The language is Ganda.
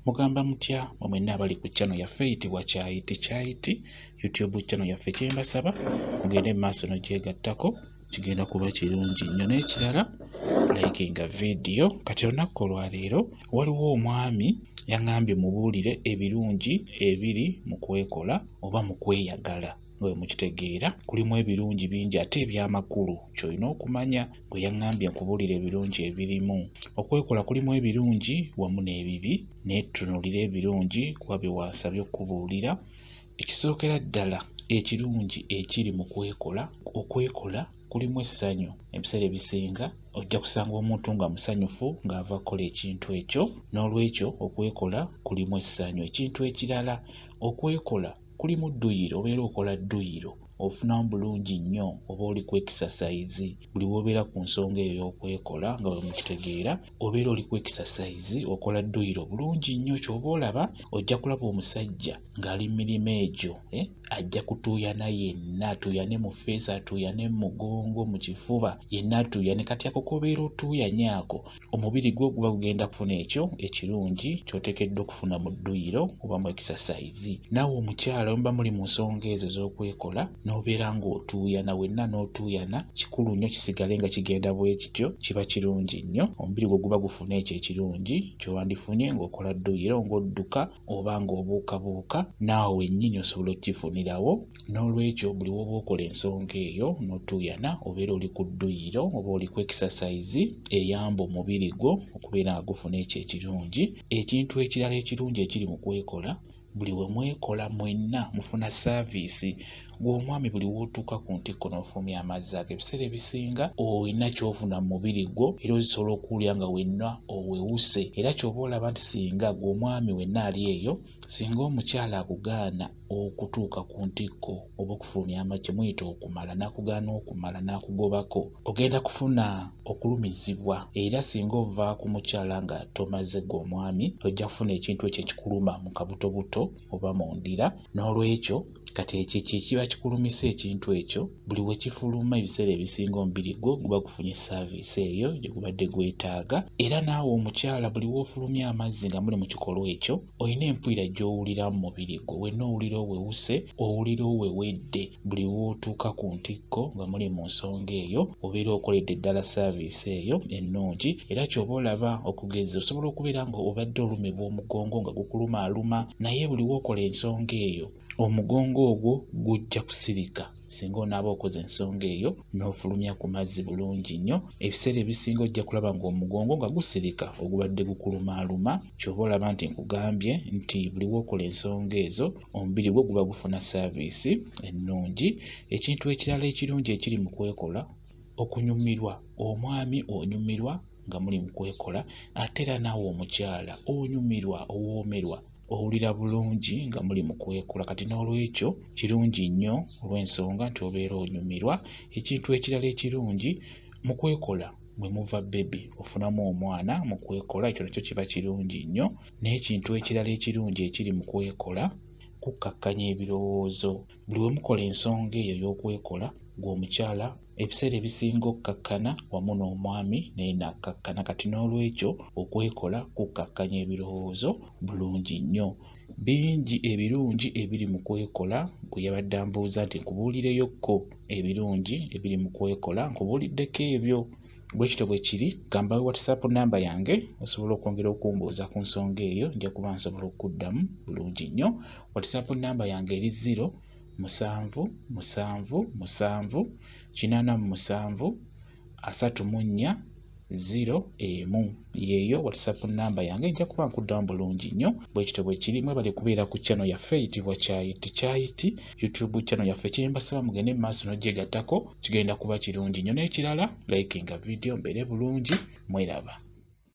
Mugamba mutya mwe mwenna abali ku channel yaffe eyitibwa Kyayiti Kyayiti YouTube channel yaffe, kyembasaba mugende mu maaso n'ogyegattako, kigenda kuba kirungi nnyo. N'ekirala, likinga vidiyo. Kati olunaku olwaleero waliwo omwami yaŋŋambye mubuulire ebirungi ebiri mu kwekola oba mu kweyagala. Nga bwe mukitegeera, kulimu ebirungi bingi ate eby'amakulu ky'olina okumanya. Gwe yaŋŋambye nkubuulire ebirungi ebirimu. Okwekola kulimu ebirungi wamu n'ebibi, naye tutunuulire ebirungi kuba bye wansabye okukubuulira. Ekisookera ddala ekirungi ekiri mu kwekola, okwekola kulimu essanyu. Ebiseera ebisinga ojja kusanga omuntu nga musanyufu ng'ava kukola ekintu ekyo, n'olwekyo okwekola kulimu essanyu. Ekintu ekirala, okwekola kulimu dduyiro, obeera okola dduyiro, ofunamu bulungi nnyo oba oli ku exercise. Buli w'obeera ku nsonga eyo ey'okwekola, nga bwe mukitegeera, obeera oli ku exercise, okola dduyiro bulungi nnyo. Ky'oba olaba ojja kulaba omusajja ng'ali mu mirimu egyo, ajja kutuuyana yenna, atuuyane mu ffeesi, atuuyane mu mugongo, mu kifuba, yenna atuuyane. Kati ako k'obeera otuuyanye ako, omubiri gwo guba gugenda kufuna ekyo ekirungi ky'oteekeddwa okufuna mu dduyiro oba mu exercise. Naawe omukyala bwe muba muli mu nsonga ezo ez'okwekola n'obeera ng'otuuyana wenna n'otuuyana, kikulu nnyo kisigale nga kigenda bwe kityo, kiba kirungi nnyo. Omubiri gwo guba gufuna ekyo ekirungi ky'owandifunye ng'okola dduyiro, ng'odduka oba ng'obuukabuuka, naawe wennyini osobola okukifunirawo. N'olwekyo buli w'oba okola ensonga eyo n'otuuyana, obeera oli ku dduyiro oba oli ku exercise eyamba omubiri gwo okubeera nga gufuna ekyo ekirungi. Ekintu ekirala ekirungi ekiri mu kwekola, buli we mwekola mwenna mufuna saaviisi. Ggwe omwami buli w'otuuka ku ntikko n'ofulumya amazzi ago, ebiseera ebisinga olina ky'ofuna mu mubiri gwo era osobola okuwulira nga wenna owewuse. Era ky'oba olaba nti singa ggwe omwami wenna ali eyo, singa omukyala akugaana okutuuka ku ntikko oba okufulumya amazzi kye muyita okumala, n'akugaana okumala n'akugobako, ogenda kufuna okulumizibwa. Era singa ova ku mukyala nga tomaze ggwe omwami, ojja kufuna ekintu ekyo ekikuluma mu kabutobuto oba mu ndira. N'olwekyo kati ekyo kye kiba kikulumisa ekintu ekyo, buli we kifuluma ebiseera ebisinga omubiri gwo guba gufunye saaviisi eyo gye gubadde gwetaaga. Era naawe omukyala buli w'ofulumya amazzi nga muli mu kikolwa ekyo, olina empulira gy'owulira mu mubiri gwo, wenna owulira owewuse, owulira owewedde. Buli w'otuuka ku ntikko nga muli mu nsonga eyo, obeera okoledde ddala saaviisi eyo ennungi. Era ky'oba olaba okugeza osobola okubeera nga obadde olumibwa omugongo nga gukulumaaluma, naye buli w'okola ensonga eyo omugongo ogwo gujja kusirika. Singa onaaba okoze ensonga eyo n'ofulumya ku mazzi bulungi nnyo, ebiseera ebisinga ojja kulaba ng'omugongo nga gusirika ogubadde gukulumaaluma. Ky'oba olaba nti nkugambye nti buli w'okola ensonga ezo omubiri gwo guba gufuna saaviisi ennungi. Ekintu ekirala ekirungi ekiri mu kwekola, okunyumirwa. Omwami onyumirwa nga muli mu kwekola, ate era naawe omukyala onyumirwa, owoomerwa, owulira bulungi nga muli mu kwekola. Kati n'olwekyo kirungi nnyo olw'ensonga nti obeera onyumirwa. Ekintu ekirala ekirungi mu kwekola, mwe muva bbebi, ofunamu omwana mu kwekola, ekyo nakyo kiba kirungi nnyo. N'ekintu ekirala ekirungi ekiri mu kwekola, kukkakkanya ebirowoozo. Buli we mukola ensonga eyo ey'okwekola, ggwe omukyala ebiseera ebisinga okkakkana wamu n'omwami naye n'akkakkana. Kati n'olwekyo okwekola kukkakkanya ebirowoozo bulungi nnyo. Bingi ebirungi ebiri mu kwekola. Gwe yabadde ambuuza nti nkubuulireyokko ebirungi ebiri mu kwekola, nkubuuliddeko ebyo. Bwe kityo bwe kiri. Ka mbawe WhatsApp nnamba yange osobola okwongera okumbuuza ku nsonga eyo, nja kuba nsobola okukuddamu bulungi nnyo. WhatsApp nnamba yange eri 0 7 7 7 87 34 0 1. Yeeyo WhatsApp nnamba yange, nja kuba nkuddamu bulungi nnyo. Bwe kityo bwe kiri. Mwebale kubeera ku channel yaffe eyitibwa Kyayiti Kyayiti YouTube channel yaffe. Kye mbasaba mugende mu maaso n'ogyegattako, kigenda kuba kirungi nnyo. N'ekirala, likinga video mbeere bulungi, mweraba.